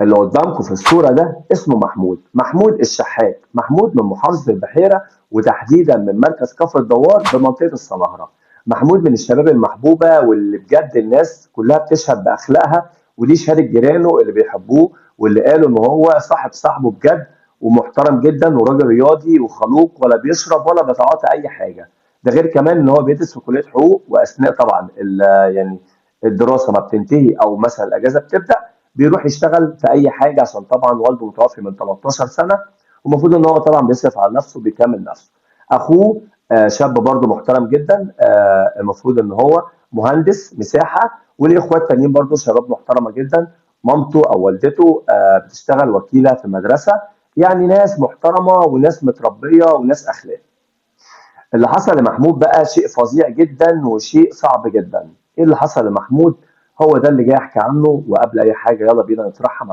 اللي قدامكم في الصورة ده اسمه محمود، محمود الشحات، محمود من محافظة البحيرة وتحديدا من مركز كفر الدوار بمنطقة السمهرة. محمود من الشباب المحبوبة واللي بجد الناس كلها بتشهد بأخلاقها، ودي شهادة جيرانه اللي بيحبوه واللي قالوا ان هو صاحب صاحبه بجد ومحترم جدا وراجل رياضي وخلوق ولا بيشرب ولا بيتعاطى اي حاجة. ده غير كمان ان هو بيدرس في كلية حقوق، واثناء طبعا يعني الدراسة ما بتنتهي او مثلا الاجازة بتبدأ بيروح يشتغل في اي حاجة، عشان طبعا والده متوفي من 13 سنة ومفروض ان هو طبعا بيصرف على نفسه وبيكمل نفسه. اخوه شاب برضه محترم جدا، المفروض ان هو مهندس مساحة، وليه اخوات تانيين برضه شباب محترمه جدا. مامته او والدته بتشتغل وكيله في مدرسه، يعني ناس محترمه وناس متربيه وناس اخلاق. اللي حصل لمحمود بقى شيء فظيع جدا وشيء صعب جدا. ايه اللي حصل لمحمود؟ هو ده اللي جاي احكي عنه. وقبل اي حاجة يلا بينا نترحم